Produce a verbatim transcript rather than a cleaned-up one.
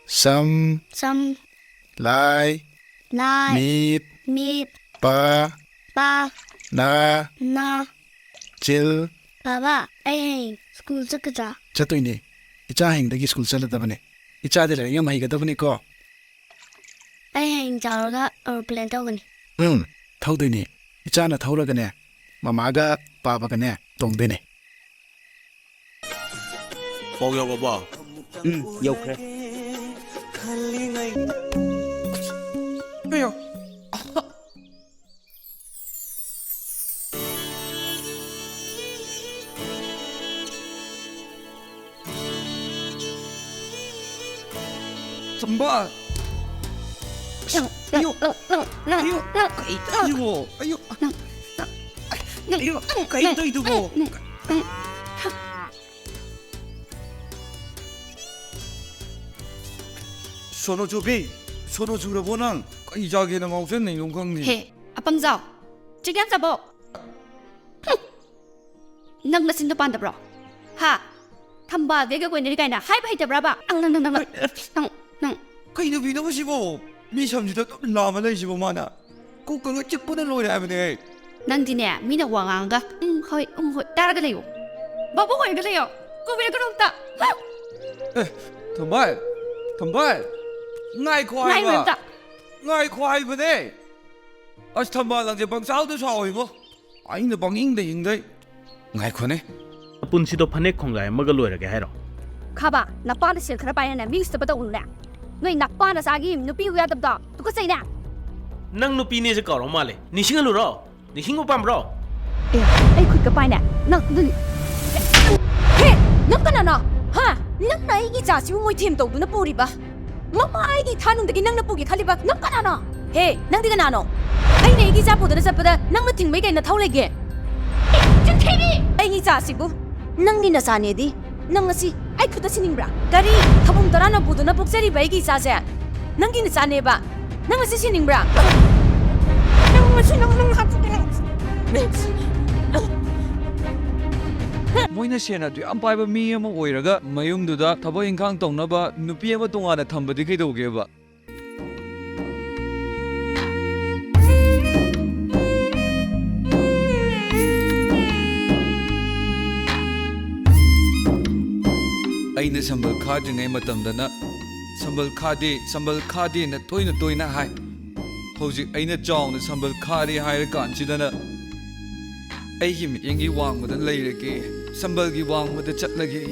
ꯁꯝ, ꯁꯝ, ꯂꯥꯏ, ꯂꯥꯏ, ꯃꯤꯠ, ꯃꯤꯠ, ꯄꯥ, ꯄꯥ, ꯅꯥ, ꯅꯥ, ꯆꯤꯜ꯫ ꯕꯥꯕꯥ, ꯑꯩ ꯍꯌꯦꯡ ꯁ꯭ꯀꯨꯜ ꯆꯠꯀꯗ꯭ꯔꯥ? ꯆꯠꯇꯣꯏꯅꯦ꯫ ꯏꯆꯥ ꯍꯌꯦꯡꯗꯒꯤ ꯁ꯭ꯀꯨꯜ ꯆꯠꯂꯗꯕꯅꯦ꯫ ꯏꯆꯥꯗꯤ ꯂꯥꯏꯔꯤꯛ ꯌꯥꯝ ꯍꯩꯒꯗꯕꯅꯤꯀꯣ꯫ ꯑꯩ ꯍꯌꯦꯡ ꯆꯥꯎꯔꯒ ꯑꯦꯔꯣꯄ꯭ꯂꯦꯟ ꯊꯧꯒꯅꯤ꯫ ꯎꯝ, ꯊꯧꯗꯣꯏꯅꯦ꯫ ꯏꯆꯥꯅ ꯊꯧꯔꯒꯅꯦ, ꯃꯃꯥꯒ ꯄꯥꯕꯒꯅꯦ ꯇꯣꯡꯗꯣꯏꯅꯦ꯫ ꯄꯥꯎ ꯌꯧꯔꯕꯣ? ꯎꯝ, ꯌꯧꯈ꯭ꯔꯦ꯫ ꯑꯌꯣ꯫ ꯊꯝꯕꯥꯜ! ꯑꯌꯣ! ꯑꯌꯣ! ꯀꯩ ꯇꯧꯔꯤꯕꯣ? ꯑꯌꯣ! ꯑꯌꯣ! ꯀꯩ ꯇꯧꯔꯤꯗꯨꯕꯣ? ꯁꯣꯅꯣ ꯆꯨꯕꯤ, ꯁꯣꯅꯣ ꯆꯨꯔꯕꯣ ꯅꯪ? ꯀꯩ ꯆꯥꯒꯦꯅ ꯉꯥꯎꯁꯟꯅꯩꯅꯣ ꯈꯪꯗꯦ꯫ ꯍꯦ, ꯑꯄꯪꯖꯥꯎ, ꯆꯤꯛ ꯌꯥꯝ ꯆꯥꯕꯣ? ꯍꯨꯝ! ꯅꯪ ꯅꯆꯤꯟꯗꯣ ꯄꯥꯟꯗꯕ꯭ꯔꯣ? ꯍꯥ? ꯊꯝꯕꯥꯜ ꯀꯩꯒ ꯀꯣꯏꯅꯔꯤ ꯀꯥꯏꯅ ꯍꯥꯏꯕ ꯍꯩꯇꯕ꯭ꯔꯕ? ꯅꯪ, ꯅꯪ, ꯅꯪ, ꯅꯪ, ꯀꯩ-, ꯅꯪ, ꯅꯪ꯫ ꯀꯩ ꯅꯨꯄꯤꯅꯣꯕ ꯁꯤꯕꯣ? ꯃꯤ ꯁꯝꯁꯤꯗ ꯑꯗꯨꯝ ꯂꯥꯝꯃ ꯂꯩꯁꯤꯕꯣ ꯃꯥꯅ? ꯀꯣꯛꯀ ꯂꯣꯏ ꯆꯤꯛꯄꯅ ꯂꯣꯏꯔꯦ ꯍꯥꯏꯕꯅꯦ ꯑꯩ꯫ ꯅꯪꯗꯤꯅꯦ, ꯃꯤꯅ ꯋꯥ ꯉꯥꯡꯉꯒ ꯎꯝ, ꯍꯣꯏ, ꯎꯝ, ꯍꯣꯏ ꯇꯥꯔꯒ ꯂꯩꯌꯣ꯫ ꯚꯥꯕꯣꯛ ꯑꯣꯏꯔꯒ ꯂꯩꯌꯣ꯫ ꯀꯧꯕꯤꯔꯛꯀꯅꯣ ꯑꯝꯇ꯫ ꯍꯥ! ꯑꯦ, ꯊꯝꯕꯥꯜ, ꯊꯝꯕꯥꯜ, ꯉꯥꯏꯈꯣ ꯉꯥꯏꯔꯣꯏ ꯍꯥꯏꯕ꯫ ꯑꯝꯇ꯫ ꯉꯥꯏꯈꯣ ꯍꯥꯏꯕꯅꯦ꯫ ꯑꯁ, ꯊꯝꯕꯥꯜ ꯅꯪꯁꯦ ꯄꯪꯁꯥꯎꯗ ꯁꯥꯎꯋꯤꯕꯣ꯫ ꯑꯩꯅ ꯄꯪꯏꯪꯗ ꯏꯪꯗꯩ꯫ ꯉꯥꯏꯈꯣꯅꯦ꯫ ꯑꯄꯨꯟꯁꯤꯗꯣ ꯐꯅꯦꯛ ꯈꯣꯡꯖꯥꯏ ꯑꯃꯒ ꯂꯣꯏꯔꯒꯦ ꯍꯥꯏꯔꯣ? ꯈꯥꯕ, ꯅꯄꯥꯅ ꯁꯦꯜ ꯈꯔ ꯄꯥꯏꯅꯅꯦ ꯃꯤ ꯎꯁꯤꯠꯇꯕ ꯇꯧꯒꯅꯨꯅꯦ꯫ ꯅꯣꯏ ꯅꯄꯥ ꯅꯆꯥꯒꯤ ꯅꯨꯄꯤ ꯎ ꯌꯥꯗꯕꯗꯣ ꯇꯨꯀꯠꯆꯩꯅꯦ꯫ ꯅꯪ ꯅꯨꯄꯤꯅꯦꯁꯦ ꯀꯥꯎꯔ ꯃꯥꯜꯂꯦ꯫ ꯅꯤꯡꯁꯤꯡꯍꯜꯂꯨꯔꯣ? ꯅꯤꯡꯁꯤꯡꯕ ꯄꯥꯝꯕ꯭ꯔꯣ? ꯑꯦ, ꯑꯩ ꯈꯨꯠꯀ ꯄꯥꯏꯅꯦ꯫ ꯅꯪ, ꯅꯪ, ꯍꯦ! ꯅꯪ ꯀꯅꯥꯅꯣ? ꯍꯥ? ꯅꯪꯅ ꯑꯩꯒꯤ ꯏꯆꯥꯁꯤꯕꯨ ꯃꯣꯏꯊꯦꯝ ꯇꯧꯗꯨꯅ ꯄꯨꯔꯤꯕ? ꯃꯃꯥ ꯑꯩꯒꯤ ꯏꯊꯥꯅꯨꯡꯗꯒꯤ ꯅꯪꯅ ꯄꯨꯒꯦ ꯈꯜꯂꯤꯕ ꯅꯪ ꯀꯅꯥꯅꯣ? ꯍꯦ, ꯅꯪꯗꯤ ꯀꯅꯥꯅꯣ? ꯑꯩꯅ ꯑꯩꯒꯤ ꯏꯆꯥ ꯄꯨꯗꯨꯅ ꯆꯠꯄꯗ ꯅꯪꯅ ꯊꯤꯡꯕꯩ ꯀꯩ ꯅꯊꯧ ꯂꯩꯒꯦ? ꯑꯦ, ꯆꯤꯟꯊꯤꯕꯤ! ꯑꯩꯒꯤ ꯏꯆꯥꯁꯤꯕꯨ ꯅꯪꯒꯤ ꯅꯆꯥꯅꯦꯗꯤ ꯅꯪ ꯉꯁꯤ ꯑꯩ ꯈꯨꯠꯇ ꯁꯤꯅꯤꯡꯕ꯭ꯔꯥ? ꯀꯔꯤ? ꯊꯕꯨꯡ ꯇꯔꯥꯅ ꯄꯨꯗꯨꯅ ꯄꯣꯛꯆꯔꯤꯕ ꯑꯩꯒꯤ ꯏꯆꯥꯁꯦ ꯅꯪꯒꯤ ꯅꯆꯥꯅꯦꯕ? ꯅꯪ ꯉꯁꯤ ꯁꯤꯅꯤꯡꯕ꯭ꯔꯥ? ꯅꯪ ꯉꯁꯤ ꯅꯪ, ꯅꯪ ꯍꯥꯠꯇꯣꯛꯀꯦ ꯅꯪ꯫ ꯃꯣꯏꯅ ꯁꯦꯟ ꯑꯗꯨ ꯌꯥꯝ ꯄꯥꯏꯕ ꯃꯤ ꯑꯃ ꯑꯣꯏꯔꯒ ꯃꯌꯨꯝꯗꯨꯗ ꯊꯕꯛ ꯏꯪꯈꯥꯡ ꯇꯧꯅꯕ ꯅꯨꯄꯤ ꯑꯃ ꯇꯣꯉꯥꯟꯅ ꯊꯝꯕꯗꯤ ꯀꯩꯗꯧꯒꯦꯕ? ꯑꯩꯅ ꯁꯝꯕꯜ ꯈꯥꯗ꯭ꯔꯤꯉꯩ ꯃꯇꯝꯗꯅ "ꯁꯝꯕꯜ ꯈꯥꯗꯦ, ꯁꯝꯕꯜ ꯈꯥꯗꯦꯅ" ꯇꯣꯏꯅ ꯇꯣꯏꯅ ꯍꯥꯏ꯫ ꯍꯧꯖꯤꯛ ꯑꯩꯅ ꯆꯥꯎꯅ "ꯁꯝꯕꯜ ꯈꯥꯔꯦ" ꯍꯥꯏꯔ ꯀꯥꯟꯁꯤꯗꯅ ꯑꯩꯒꯤ ꯃꯤꯠꯌꯦꯡꯒꯤ ꯋꯥꯡꯃꯗ ꯂꯩꯔꯒꯦ꯫ ꯁꯝꯕꯜꯒꯤ ꯋꯥꯡꯃꯗ ꯆꯠꯂꯒꯦ꯫